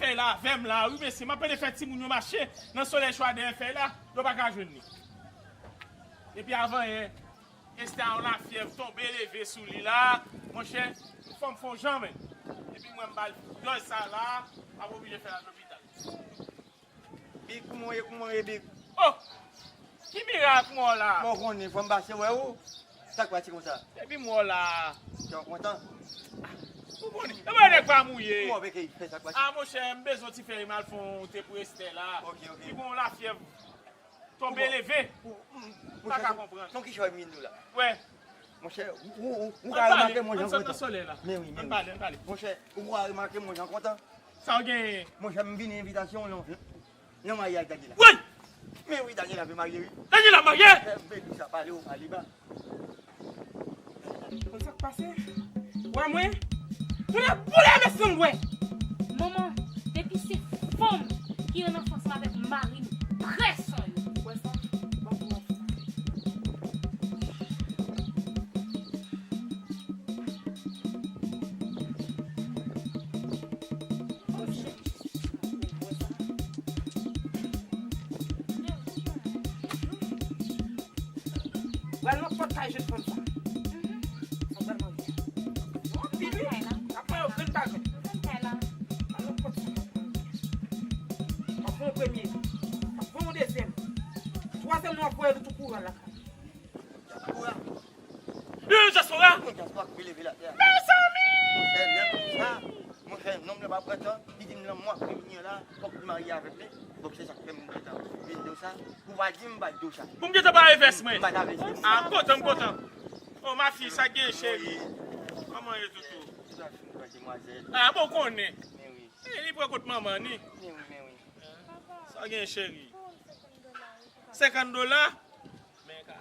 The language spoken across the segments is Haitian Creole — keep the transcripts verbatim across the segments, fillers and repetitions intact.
Fèy la avè m la, wi mesye, m ap pede fè timoun yo mache nan solèy cho a dèyè fèy la, yo pa ka jwenn li. Epi avan yè, Esther yon lafyèv tonbe leve sou li la, monchè, fò m fè yon jan men. Epi mwen m ba l dòz sa la, m ap oblije fè l al lopital. Big, kouman w ye, kouman w ye, Big? Oh! Ki mirak m wè w la? Bon, w konnen, fò m pase wè ou. Sa k pase konsa? Epi m wè w la. Jan w kontan? Ou konnen, e mwen nèg pa mouye. Kouman w peke fè sa k pase? A, monchè, m bezwen ti fè m al fè yon te pou Esther la. Ok, ok. Li gon lafyèv. Tonbe leve. Ou, ou, ou, pa ka konprann. Son ki chòy m vin di w la. Wè. Monchè, ou, ou, ou, ou ka remake mwen jan kontan. Men wi, men wi. Monchè, ou ka remake mwen jan kontan. Sa w genyen? Monchè, m vini envitasyon w nan, nan maryaj Daniela. Woy! Men wi, Daniela vle marye, wi. Daniela marye? Monchè, m vle di sa, pale w, pale ba. Konn sa k pase? Wè mwen? Tounen boule mesye m wè! Manman, depi se fanm ki ann anfè ansanm avèk mari m, prèson yo. Wè sa? Ban pou mwen. Pral nan pòt kay jèn fanm sa. Sa pral marye. Yon anpil wi. Ap fè yon grenn bagay. Pral nan pòt sa. Ap fè yon premye. Ap fè yon dezyèm. Twazyèm nan ap voye l tou kouri al lakay. Diaspora. Yo, diaspora. Mwen diaspora ki leve la tè. Mezanmi! Monchè, lè m di sa, monchè, nonm nan pa pran tan, li di m nan mwa fevriye la, fòk li marye avèk li. Donk se sa k fè m gentan vin di w sa. Ou pa di m pa di w sa. Pou m gentan pa revès mwen. M pa ta vès mwen. A, m kontan, m kontan. O, ma fi, sa gen cheri. Kòman ye toutou? Tout a fin kwa demwazèl. A, bon, konnen. Men wi. E, li pran kont manman ni. Men wi, men wi. Sa gen cheri. Senkant dola? Men ka.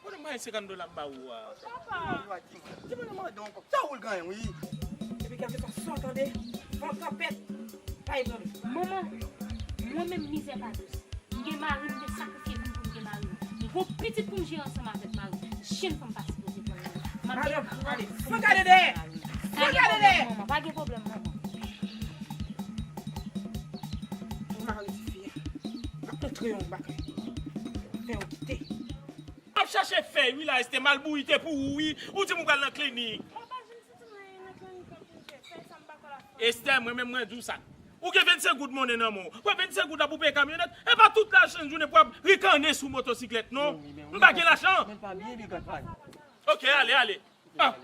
Kote m bay senkant dola m ba ou a? Papa. Di mwen nan mande yon kòb. Sa ou l genyen, wi. Epi kèlkeswa sa w tande, yon tanpèt, pa etranje. Manman, mwen menm mizè pa dous. M gen mari m, m te sakrifye vi m pou m gen mari m. M gon pitit pou m jere ansanm avèk mari m. Jenn fanm pa sipoze pran nan. Madanm, ale, fè gade dèyè. Fè gade dèyè. Manman, pa gen pwoblèm, manman. Ou mari tifi a. M ap montre yon bagay. Fè yon kite. M ap chache fèy wi la, Esther, m al bouyi te pou ou wi. Ou di m ou pral nan klinik. Papa, jwenn soti nan, nan klinik la pou fè fèy sa, m pa kwè l ap fè. Esther, mwen menm mwen di w sa. Ou gen vennsenk goud monnen nan men w. Pran vennsenk goud la pou peye kamyonèt. E pa tout lajan jounen pou ap rikannen sou motosiklèt non. M pa gen lajan. Men pa byen li gad pa. Ok, ale, ale. Ah.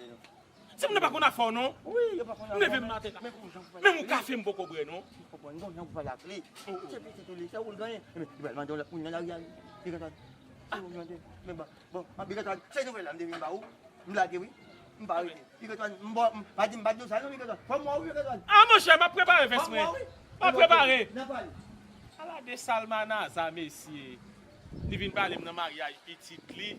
Timoun yo pa konn afè w non. Wi, yo pa konn afè w. M leve m maten la. Menm yon kafe m poko bwè non. Ou konprann, gon jan pou pale ak li. Se pitit ou li, se ou l genyen. Ebyen, li pral mande w moun nan lari a wi. Li gentan. Se ou l mande. Men bon, bon, an Big Antoine, se nouvèl la m te vin ba ou. M lage wi. M pa rete. Big Antoine, m bon, m pa di m pa di w sa non, Big Antoine. Fò m wè w wi, Big Antoine. Ah, monchè, m ap prepare vès mwen. Fò m wè w wi. M ap prepare. N ap pale. Ala de salmanaza, mesye. Li vin pale m nan maryaj pitit li.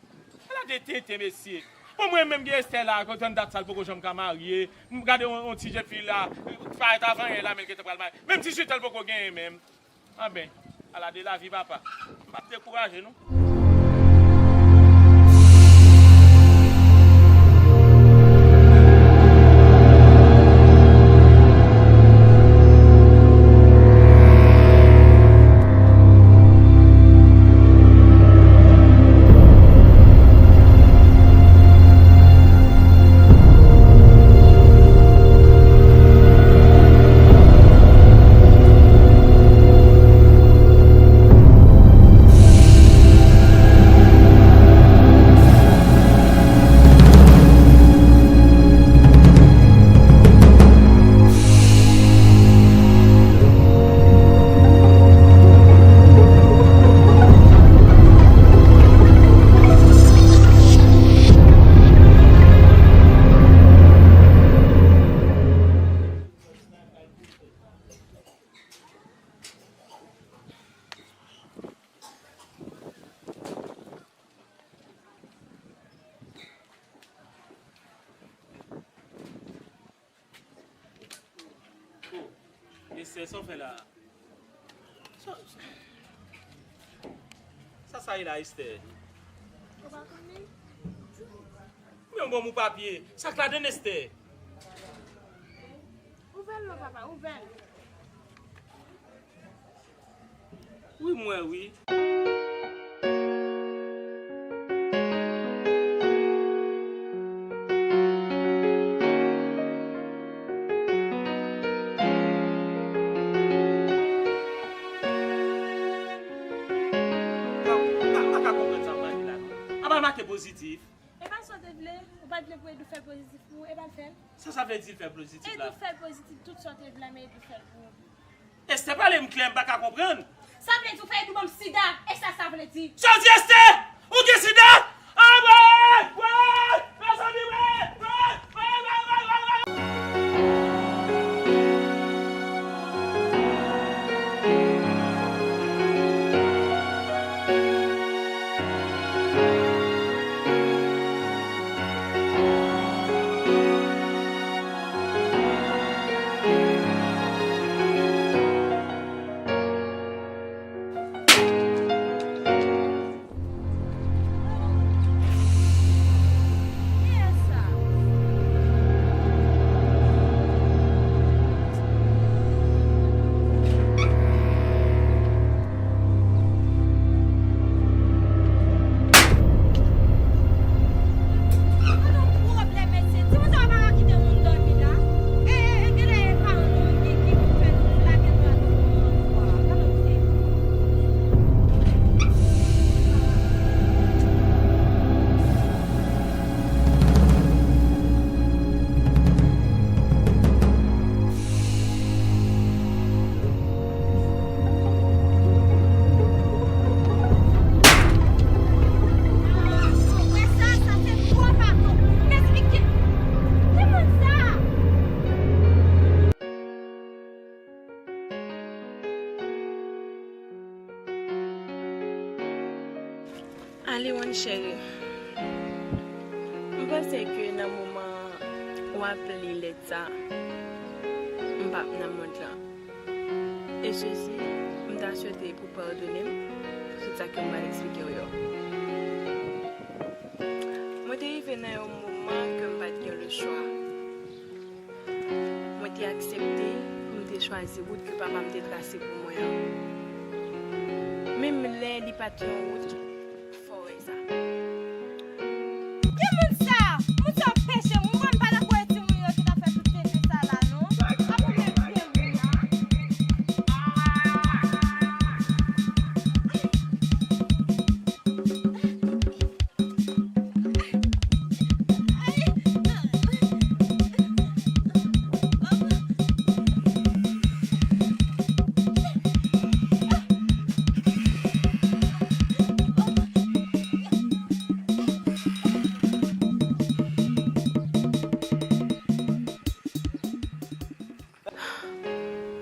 Ala de tenten, mesye. Bon, mwen menm gen Esther la, kontan dat sa l poko janm ka marye. M gade yon, yon ti jèn fi la, parèt avan yè la, men l gentan pral marye. Menm dizuit an l poko genyen menm. Anben, ala de lavi, papa. M p ap dekouraje, non. Oh, Esther, sa w fè la a? Sa, sa, sa ye la, Esther? Ou pa konnen? Men yon bon mou papye. Sa k ladann, Esther? Ouvè l non, papa, ouvè l. Wi, m wè, wi. Mwen pa ka konprann sa w pral di la, non. Apa l make pozitif. E pa sa w te vle, ou pa t vle pou Edou fè l pozitif pou ou, e pa l fè l. Sa sa vle di l fè l pozitif la? Edou fè l pozitif, tout sa w te vle la, men Edou fè l pou ou. Esther, pale m klè, m pa ka konprann. Sa vle di ou fè Edou ban m sida, e sa sa vle di? Sa w di, Esther? Ou gen sida? Ah, wè, wè, mezanmi, wè, wè, wè. Gade yon pwoblèm, mesye. Timoun sa yo pa ka kite moun dòmi la. E, e, e, genlè e paran nou ki, ki fè nou lage nou atò pou yon lòt fwa. Gade yon tèt. Aliwon cheri, m panse ke nan moman w ap li lèt sa, m p ap nan mond lan. E sesi, m ta swete pou w padone m pou tout sa ke m pral eksplike w yo. Mwen te rive nan yon moman ke m pa t gen lechwa. Mwen te aksepte pou m te chwazi wout ke papa m te trase pou mwen an. Menm lè li pa t yon wout, fò w wè sa. Ki moun sa? Moun sa ap peche m. Ou wè m pa dakò e timoun yo ki t ap fè tout peche sa la, non. Ap ou menm vye moun la.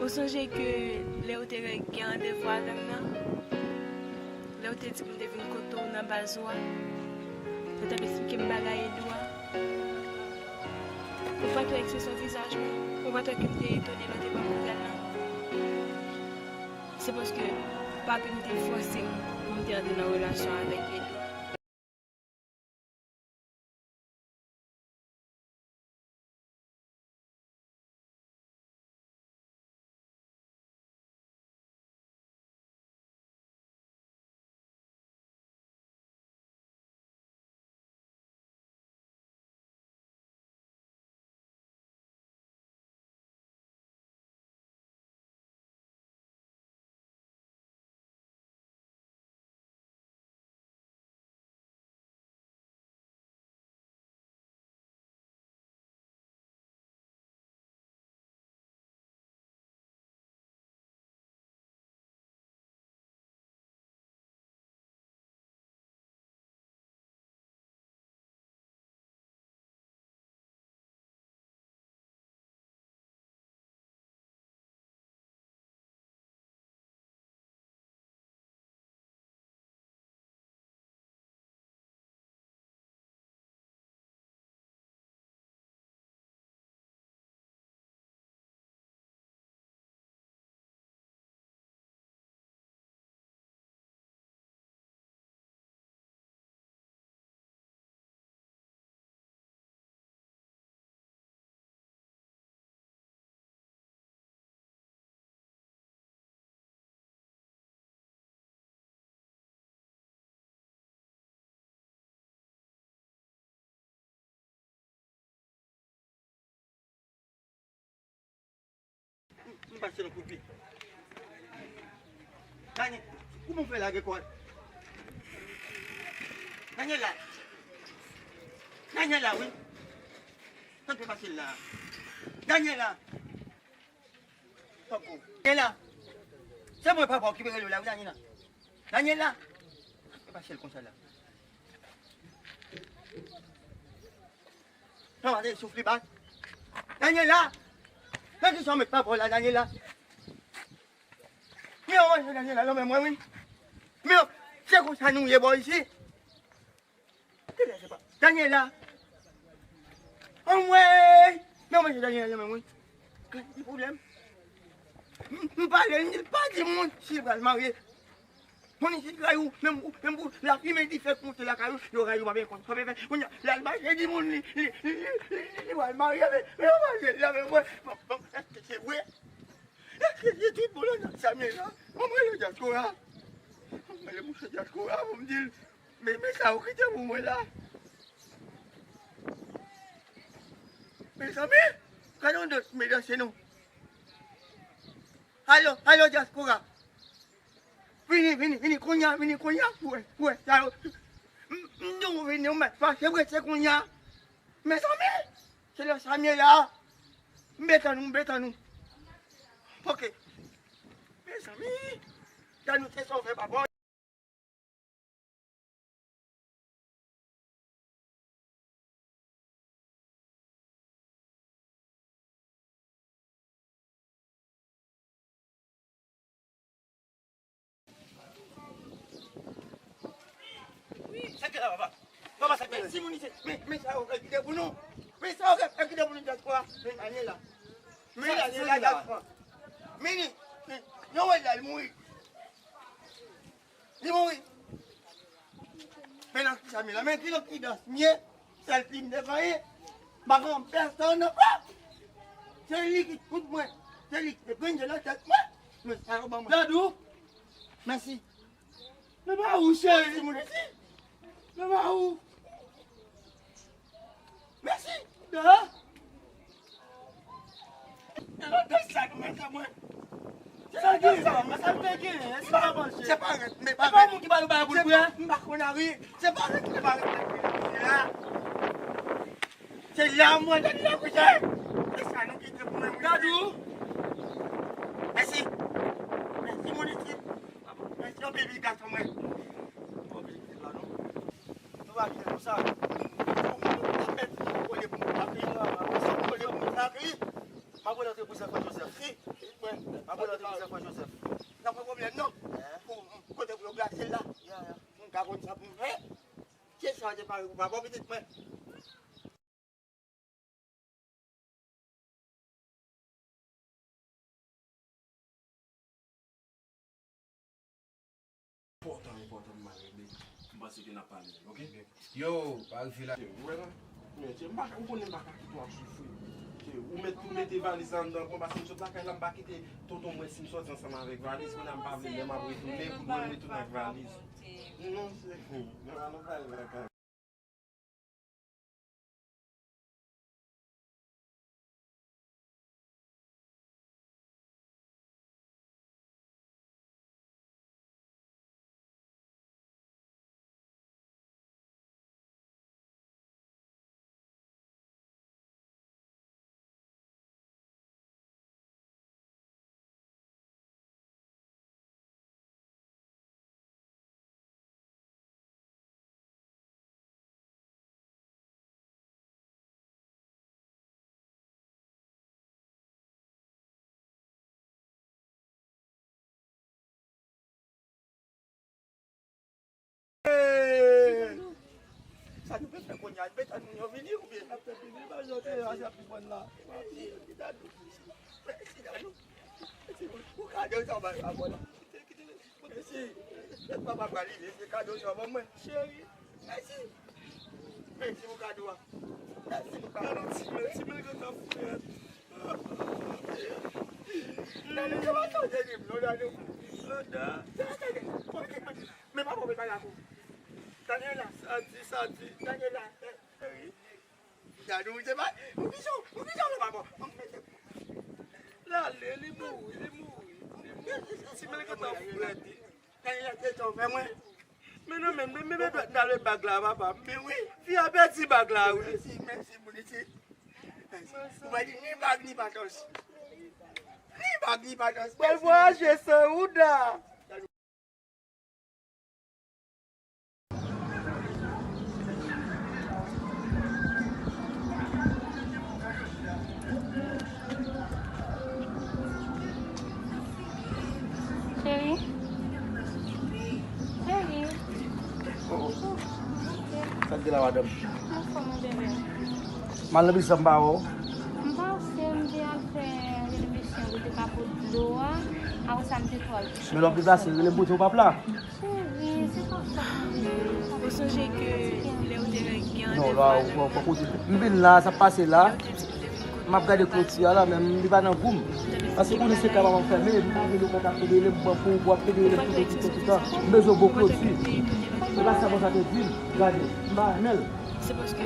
Ou sonje ke lè ou te gen randevou avè m nan, lè ou te di m te vin kote w nan baz ou a, lè w t ap eksplike m bagay Edou a, ou pa t wè ekspresyon vizaj mwen? Ou pa t wè ke m te etone lè w te ban m nouvèl lan? Se paske papi m te fòse m pou m te antre nan relasyon avèk Edou. Pase nan kout pye. Daniel, kouman w fè lage kò w? Daniela. Daniela, wi. Sa k pase la? Daniela. Tankou. Daniela. Se mwen papa w ki rele w la, wi, Daniela. Daniela. Sa k pase l konsa la? Papa te soufle bak. Daniela! Men kisa w met papa w la, Daniela? Men w manje Daniela nan men mwen, wi. Men se konsa nou ye bò isi. Daniela! Anmwey! Men w manje Daniela nan men mwen. Gade ki pwoblèm. M, m pale, m di l pa di moun si l pral marye. Moun isit rayi w, menm pou, menm pou lafimen dife k monte lakay ou, yo rayi w, pa byen konn sa w fè. Kounye a, l al mache di moun li, li, li pral marye, men, men yo marye la, men mwen, bon, bon, èske se vre? Èske se tout bon la, Samuel la? Mwen, mwen, le dyaspora. Mwen, le mouche dyaspora, pou m di l, men, men sa ou kite pou mwen la. Mezanmi, gade yon dòt medam se nou. Alo, alo, dyaspora. Vini, vini, vini kounye a, vini kounye a. Wè, wè, sa yo. M, m di w vini, ou mèt fache, wè, se kounye a. Mezanmi, se lè Samuel la. M beta nou, m beta nou. Ok. Mezanmi, gade nou se sa w fè, papa. Sa k la, papa? Papa, sa k la? Timoun isit, men, men sa yo fè kite pou nou. Men sa yo fè kite pou nou, dyaspora. Men Daniela. Men Daniela, dyaspora. Men li, men, nou wè l la, li mouri. Li mouri. Men nan ki sa m ye la, men ki nan ki dans m ye, sèl fi m te genyen, m pa gen pèsonn ankò. Se li ki tout mwen, se li ki te pran nan tèt mwen. Men sa yo ban mwen. Dadou! Mèsi. Men pa ou, cheri. Mèsi, moun isi. Men pa ou. Mèsi. Da. E pa de sa nou mèt mwen. Sa gen, sa te gen, èske pa manje? Se pa rèt, men pa rèt. Se pa moun ki ba nou bagay pou nou pran. M pa konn anyen. Se pa rèt, se pa rèt. Se la mwen, gade la kouche. Se sa nou kite pou mwen. Dadou. Mèsi. Mèsi, moun isit. Mèsi anpil, wi, gason mwen. Bon, pitit la, non. Nou pa kite konsa. Ou, ou, ou pa pèdi, ou kole pou mwen, pa peye. Ou kole pou mwen, pa peye. M ap rele antre pou Zèf, Joseph. Si, mwen, m ap rele antre pou Zèf, Joseph. Nan pran pwoblèm, non. Pou, kote pou yo plase l la. Mwen ka konn sa pou mwen. Se sa te pare pou papa, pitit mwen. Enpòtan, enpòtan, m al regle. M panse ke n ap pale, oke? Yo, pa rive la. Ou wè la? Men, tchè, m pa ka, ou konnen m pa ka kite w ap soufri. Tchè, ou mèt tou mete valiz la anndan, bon, paske m sot lakay la, m pa kite tonton mwen si m sòti ansanm avèk valiz, kounye a m pa vle lè m ap retounen, pou dwe m retounen ak valiz. Non, se, non, nou pral lakay. Sa nou pe fè kounye a? N pe tann moun yo vini oubyen? N ap tann vini, pa jan te ajan pi bon la. Mèsi, Dadou. Mèsi, Dadou. Mèsi pou kado sa w bay papa la. Kite, kite. Mèsi. Lè papa pral rive, se kado sa w ban mwen. Cheri. Mèsi. Mèsi pou kado a. Mèsi pou kado a. Ti men, ti men gen tan fou, frè. Dadou, se pa sa w te di m non, Dadou. Landa. Se pa sa w te di m. Men papa w pa la pou. Daniela. Sa di, sa di. Daniela. Cheri. Dadou, se pa, ou ki jan, ou ki jan w la papa? Ale, li mouri, li mouri, li mouri. Ti men gentan frèt. Tande, tande, tande, fè mwen. Men non, men, men, men, men, dwèt nan le bag la, papa. Men wi. Fi a pèdi bag la, wi. Mèsi, mèsi, Bouniti. Mèsi. Ou pa di ni bag, ni patòs. Ni bag, ni patòs. Bèl vwayaje, san wouda. Cheri. Cheri. Oh, oh. Sa k gen la, madanm? Anfòm, mon bebe. M al nan biznis la, m pa wè w. M pase, m te al fè renovasyon kote kapo dlo a. Apre sa, m te tou al. Men lè w deplase, rele m pou di w p ap la. Cheri, se pa sa. Ou sonje ke lè ou te gen... Non, la, ou pran kote. M vin la, sa pase la. M ap gade kloti a la, men li pa nan gou m. Paske konnen se kay papa m fèmen, m pa vle lokatè ap pede rele m, m pran pou w ap pede rele m toutan, toutan, toutan. M bezwen bon kloti. Se pa sa konsa te di m. Gade, m pa renmen l. Se paske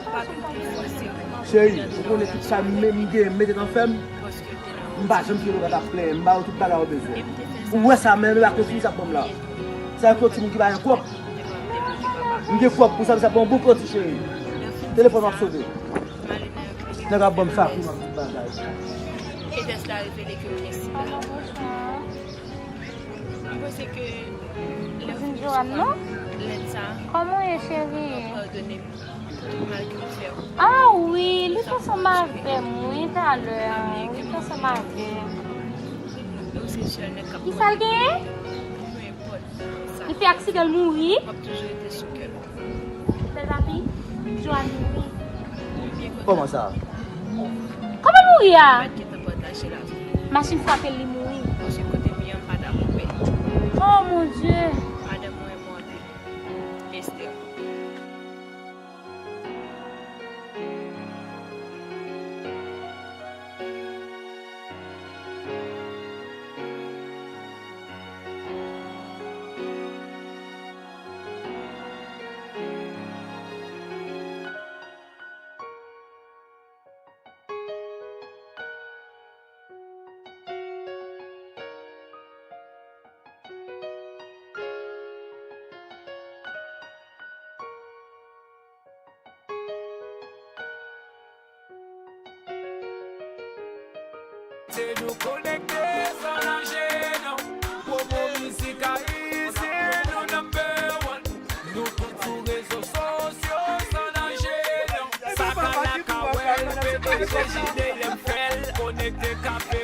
pa tout fwa se... Cheri, ou konnen tout sa m, m gen, m mete nan fè m. M pa janm fè lokatè ap plenyen, m ba yo tout bagay yo bezwen. Ou wè sa, men m pa konn si sa k ban m la. Sa e kloti moun ki pa gen kòb. M gen kòb pou sa, sa ban m bon kloti, cheri. Telefòn w ap sone. Nèg ap ban m sa pou m ap tout bagay. Edès la revele ke m gen sida. M panse ke lè w fin resevwa lèt sa, kòman w ye, cheri? Ou pral padone m tout mal ke m fè w. Ah wi, li t ansanm avè m, wi, talè a. Wi, li t ansanm avè m. Ou se sèl nèg k ap... Kisa l genyen? Peu importe sa. Li fè aksidan, l mouri? M ap toujou rete sou kè l. Bèl papi, Joanne mouri. Kòman sa? Kòman l mouri a? Machin frape l, li mouri. Oh mon Dieu! Se nou konekte san ranje non. Pwopo mizik ayisyen, nou number one. Nou tout sou rezo sosyo san ranje non. Sa ka la ka wè l, P D G J D lè m fè l. Konekte kafe